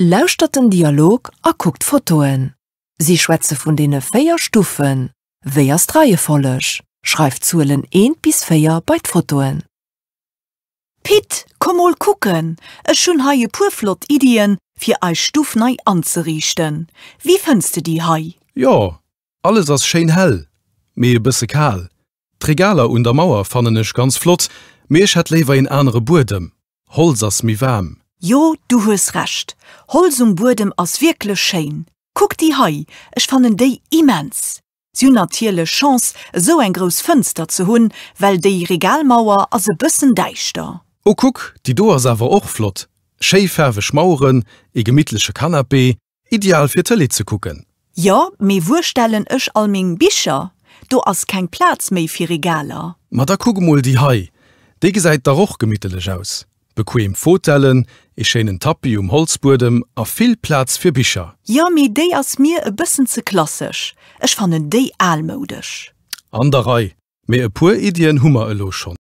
Lauschtert den Dialog a kuckt d'Fotoen. Si schwätze vun deene 4 Stuffen. Wéi ass d'Reiefolleg? Schreift d'Zuelen eent bis 4 bei d'Fotoen. Pit, komm mol kucken, ech hunn hei e puer flott Iddien, fir eis Stuff nei anzeriichten. Wéi fënns de déi hei? Jo, alles ass schéin hell, mee e bësse kal. D'Regaler un der Mauer fannen ech ganz flott, mee ech hätt léiwer een anere Buedem. Holz ass méi waarm. Jo, du hues Recht, Holz um Buedem ass wierklech schéin. Kuck déi hei, ech fannen déi immens. Si hunn natierlech Chance esou eng grouss Fënster ze hunn, well déi Regalmauer ass e bëssen däischter. Oh kuck, déi do ass awer och flott! Schéi faarweg Maueren, ee gemittleche Canapé, ideal fir Tëlee ze kucken. Jo, mee wuer stellen ech all meng Bicher? Do ass keng Plaz méi fir Regaler. Ma da kuck emol déi hei, déi gesäit dach och gemittelech aus. Bequem Fotellen, ee schéinen Tapis um Holzbuedem a vill Plaz fir Bicher. Jo, mee déi ass mir e bëssen ze klassesch. Ech fannen déi almoudesch. An der Rei, mee e puer Iddien hu mer elo schonn.